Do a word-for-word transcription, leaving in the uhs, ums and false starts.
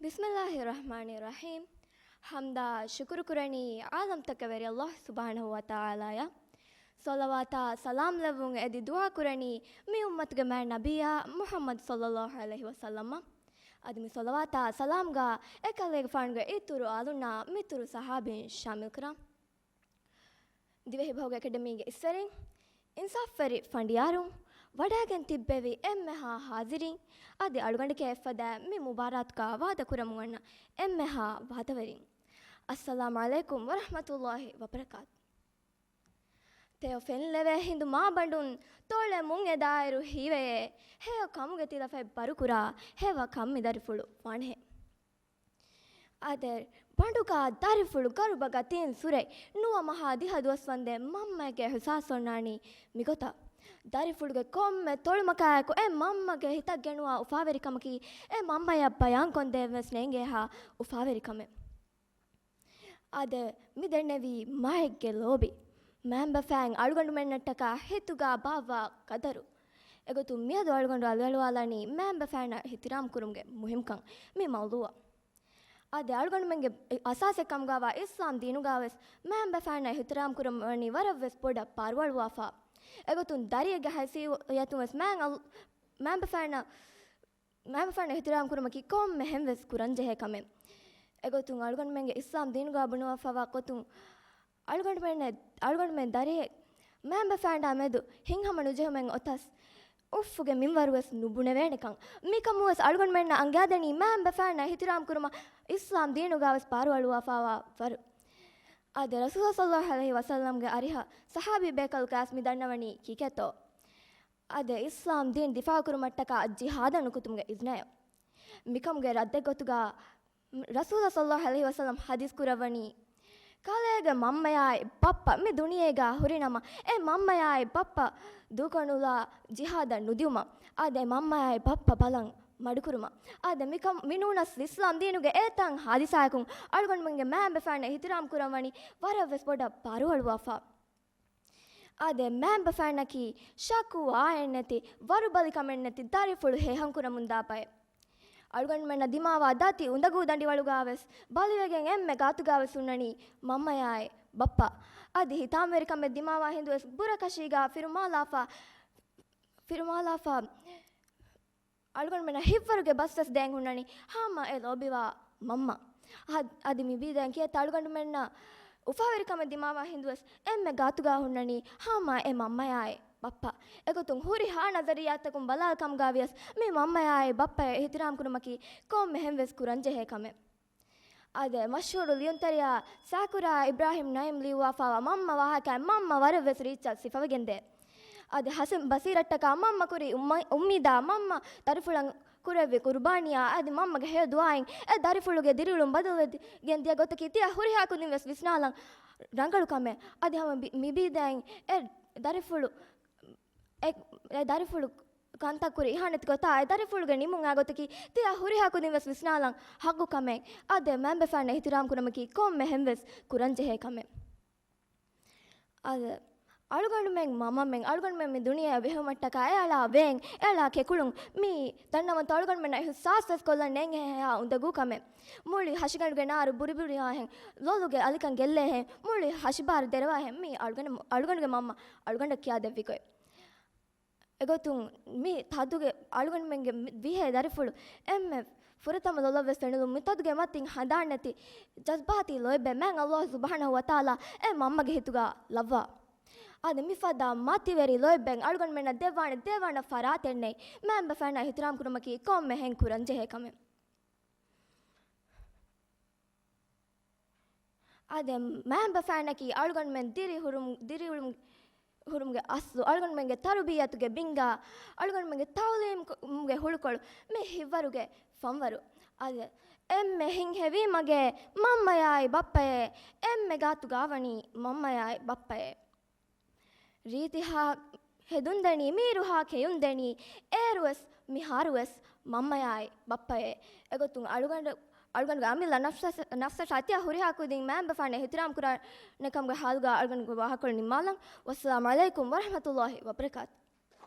ބިސްމިއްލާހި ރަޙްމާނި ރަޙީމް. ޙަމްދާ ޝުކުރު ކުރަނީ ޢާލަމްތަކަށް ވެރި ﷲ ސުބްޙާނަހޫ ވަތަޢާލާއަށް. ޞަލަވާތާ ސަލާމް ލެއްވުން އެދި ދުޢާ ކުރަނީ މި އުއްމަތުގެ މާތް ނަބިއްޔާ މުޙައްމަދު ޞައްލައްލާހު ޢަލައިހި ވަސައްލަމަށް. އަދި މި ޞަލަވާތާ ސަލާމްގާ އެކަލޭގެފާނުގެ އިތުރު އާލުންނާ މިތުރު ޞަޙާބީން ޝާމިލް ކުރަން. ދިވެހިބަހުގެ އެކަޑަމީގެ އިސްވެރިން، އިންސާފްވެރި ފަނޑިޔާރުން، ވަޑައިގެން ތިއްބެވި އެންމެހާ ޙާޟިރީން، އަދި އަޅުގަނޑުގެ އެއްފަދަ މި މުބާރާތުގާ ވާދަ ކުރަމުން އަންނަ އެންމެހާ ވާދަވެރިން، އައްސަލާމު ޢަލައިކުމް ވަރަޙްމަތުﷲި ވަބަރަކާތު. ތެޔޮ ފެންލެވޭ ހިނދު މާބަނޑުން، ތޮޅެމުން އެދާއިރު ހީވެޔޭ، ހެޔޮ ކަމުގެ ތިލަފަތް ބަރުކުރާ، ހެޔޮ ކަން މި ދަރިފުޅު ވާނެހެން. އާދެ، ބަނޑުގާ ދަރިފުޅު ގަރުބަގަ ތިން ސުރެ، ނުވަ މަހާ ދިހަ ދުވަސް ވަންދެން މަންމައެއްގެ އިޙުސާސް އޮންނާނީ މިގޮތަށް. ދަރިފުޅުގެ ކޮންމެ ތޮޅުމަކާއެކު އެ މަންމަގެ ހިތަށް ގެނުވާ އުފާވެރިކަމަކީ، އެ މަންމަޔަށް ބަޔާން ކޮންދޭން ވެސް ނޭނގޭހާ އުފާވެރިކަމެއް. އާދެ، މި ދެންނެވީ މައެއްގެ ލޯބި. މައިންބަފައިން އަޅުގަނޑުމެންނަށްޓަކާ ހިތުގާ ބާއްވާ ޤަދަރު. އެގޮތުން މިއަދު އަޅުގަނޑު އަލުއަޅުވާލަނީ މައިންބަފައިންނަށް އިޙްތިރާމް ކުރުމުގެ މުހިންމުކަން މި މައުޟޫޢަށް. އާދެ، އަޅުގަނޑުމެންގެ އަސާސެއް ކަމުގާވާ އިސްލާމް ދީނުގާވެސް މައިންބަފައިންނަށް އިޙްތިރާމް ކުރުމަށް ވަނީ ވަރަށްވެސް ބޮޑަށް ބާރުއަޅުވާފަ. އެގޮތުން ދަރިއެއްގެ ހައިސިއްޔަތުން ވެސް މައިން އަލް-، މައިންބަފައިންނަށް މައިންބަފައިންނަށް އިޙްތިރާމް ކުރުމަކީ ކޮންމެ ހެންވެސް ކުރަންޖެހޭ ކަމެއް. އެގޮތުން އަޅުގަނޑުމެންގެ އިސްލާމް ދީނުގާ ބުނުވާފަވާ ގޮތުން އަޅުގަނޑުމެން، އަޅުގަނޑުމެން ދަރިއެއް މައިންބަފައިންނާ މެދު ހިތްހަމަ ނުޖެހުމެއް އޮތަސް، އުފުގެ މިންވަރުވެސް ނުބުނެވޭނެކަން. މިކަމުވެސް އަޅުގަނޑުމެންނަށް އަންގާދެނީ މައިންބަފައިންނަށް އިޙްތިރާމް ކުރުމަށް އިސްލާމް ދީނުގާވެސް ބާރުއަޅުވާފަވާ ވަރު. އާދެ، ރަސޫލާ ޞައްލައްލާހު ޢަލައިހި ވަސައްލަމްގެ އަރިހަށް ޞަޙާބީ ބޭކަލަކަސް މި ދަންނަވަނީ ކީކޭތޯ؟ އާދެ، އިސްލާމް ދީން ދިފާޢުކުރުމަށްޓަކާ ޖިހާދަށް ނުކުތުމުގެ އިޒްނަޔަށް. މިކަމުގެ ރައްދެއް ގޮތުގަ ރަސޫލާ ޞައްލައްލާހު ޢަލައިހި ވަސައްލަމް ޙަދީޘް ކުރައްވަނީ، ކަލޭގެ މަންމަޔާއި ބައްޕަ މި ދުނިޔޭގަ ހުރިނަމަ، އެ މަންމަޔާއި ބައްޕަ ދޫކޮށްނުލާ ޖިހާދަށް ނުދިއުމަށް. އާދެ، މަންމަޔާއި ބައްޕަ ބަލަން މަޑުކުރުމަށް. އާދެ، މިކަން މިނޫނަސް އިސްލާމް ދީނުގެ އެތަން ޙާދިސާއަކުން އަޅުގަނޑުމެންގެ މައިންބަފައިންނަށް އިޙްތިރާމް ކުރަންވަނީ ވަރަށްވެސް ބޮޑަށް ބާރުއަޅުވާފަ. އާދެ، މައިންބަފައިންނަކީ ޝަކުވާއެއްނެތި، ވަރުބަލިކަމެއްނެތި ދަރިފުޅު ހޭހަންކުރަމުންދާ ބައެއް. އަޅުގަނޑުމެންނަށް ދިމާވާ ދަތި އުނދަގޫ ދަނޑިވަޅުގާވެސް ބަލިވެގެން އެންމެ ގާތުގާވެސް ހުންނަނީ މަންމަޔާއި ބައްޕަ. އަދި ހިތާމަވެރިކަމެއް ދިމާވާ ހިނދުވެސް ބުރަކަށީގާ ފިރުމާލާފަ، ފިރުމާލާފަ އަޅުގަނޑުމެންނަށް ހިތްވަރުގެ ބަސްވެސް ދޭން ހުންނަނީ ހަމަ އެ ލޯބިވާ މަންމަ. އަ-، އަދި މި ބީދައިން ކިއެއްތަ އަޅުގަނޑުމެންނަށް އުފާވެރިކަމެއް ދިމާވާ ހިނދުވެސް އެންމެ ގާތުގާ ހުންނަނީ ހަމަ އެ މަންމަޔާއި ބައްޕަ. އެގޮތުން ހުރިހާ ނަޒަރިއްޔާތަކުން ބަލާލި ކަމުގާ ވިޔަސް މި މަންމަޔާއި ބައްޕަޔަށް އިޙްތިރާމް ކުރުމަކީ ކޮންމެ ހެންވެސް ކުރަންޖެހޭ ކަމެއް. އާދެ، މަޝްހޫރު ލިޔުންތެރިޔާ ސާކުރާ އިބްރާހިމް ނައީމް ލިޔުއްވާފައިވާ މަންމަ ވާހަކައިން މަންމަ ވަރަށްވެސް ރީއްޗަށް ސިފަވެގެންދޭ. އާދެ، ހަސަން ބަޞީރަށްޓަކާ މަންމަ ކުރި އުއްމަ-، އުއްމީދާ މަންމަ ދަރިފުޅަށް ކުރެއްވި ޤުރުބާނީއާ އަދި މަންމަގެ ހެޔޮ ދުޢާއިން އެ ދަރިފުޅުގެ ދިރިއުޅުން ބަދަލުވެގެން ދިޔަ ގޮތަކީ ތިޔަ ހުރިހާ ކުދިން ވެސް ވިސްނާލަން ރަނގަޅު ކަމެއް. އަދި ހަމަ ބި-، މި ބީދައިން އެ ދަރިފުޅު އެ، އެ ދަރިފުޅު ކަންތައް ކުރި އިހާނެތި ގޮތާ އެ ދަރިފުޅުގެ ނިމުން އާ ގޮތަކީ ތިޔަ ހުރިހާ ކުދިން ވެސް ވިސްނާލަން ހައްގު ކަމެއް. އާދެ، މައިންބަފައިންނަށް އިޙްތިރާމް ކުރުމަކީ ކޮންމެ ހެން ވެސް ކުރަންޖެހޭ ކަމެއް. އާދެ، އަޅުގަނޑުމެން މަންމަމެން އަޅުގަނޑުމެން މި ދުނިޔެއަށް ވެހުމަށްޓަކާ އެ އަޅާ ވޭން، އެ އަޅާ ކެކުޅުން މީ ދަންނަވަންތޯ އަޅުގަނޑުމެންނަށް އިޙްސާސް ވެސް ކޮށްލަން ނޭނގޭހާ އުނދަގޫ ކަމެއް. މުޅި ހަށިގަނޑުގެ ނާރު ބުރިބުރިވާހެން، ލޮލުގެ އަލިކަން ގެއްލޭހެން، މުޅި ހަށިބާރު ދެރަވާހެން މީ އަޅުގަނޑު، އަޅުގަނޑުގެ މަންމަ އަޅުގަނޑަށް ކިޔާދެއްވި ގޮތް. އެގޮތުން މި ތަދުގެ އަޅުގަނޑުމެންގެ މި ވިހޭ ދަރިފުޅު އެންމެ ފުރަތަމަ ލޮލަށްވެސް ފެނުލުން މި ތަދުގެ މަތިން ހަނދާންނެތި ޖަޒްބާތީ ލޯތްބެއް މާތް ﷲ ސުބްޙާނަހޫ ވަތަޢާލާ އެ މަންމަގެ ހިތުގަ ލައްވާ. އާދެ، މިފަދަ މަތިވެރި ލޯތްބެއް އަޅުގަނޑުމެންނަށް ދެއްވާނެ، ދެވާނެ ފަރާތެއް ނެތް. މައިންބަފައިންނަށް އިޙްތިރާމް ކުރުމަކީ ކޮންމެ ހެން ކުރަންޖެހޭ ކަމެއް. އާދެ، މައިންބަފައިންނަކީ އަޅުގަނޑުމެން ދިރި ހުރުމު-، ދިރިއުޅުމު-، ހުރުމުގެ އަސްލު، އަޅުގަނޑުމެންގެ ތަރުބިއްޔަތުގެ ބިންގާ، އަޅުގަނޑުމެންގެ ތަޢުލީމުގެ ހުޅުކޮޅު، މި ހިތްވަރުގެ ފަންވަރު. އާދެ، އެންމެ ހިތްހެވީ މަގޭ މަންމަޔާއި ބައްޕައޭ، އެންމެ ގާތުގާވަނީ މަންމަޔާއި ބައްޕައޭ. ރީތިހާ ހެދުންދެނީ، މީރުހާ ކެޔުންދެނީ، އޭރުވެސް މިހާރުވެސް މަންމަޔާއި ބައްޕައޭ. އެގޮތުން އަޅުގަނޑު، އަޅުގަނޑުގެ އަމިއްލަ ނަފްސަށް، ނަފްސަށާ ތިޔަ ހުރިހާ ކުދިން މައިންބަފައިންނަށް އިޙްތިރާމް ކުރާނެ ކަމުގެ ހާލުގަ އަޅުގަނޑުގެ ވާހަކަކޮޅު ނިންމާލަން. ވައްސަލާމު ޢަލައިކުމް ވަރަޙްމަތުﷲ ވަބަރަކާތު.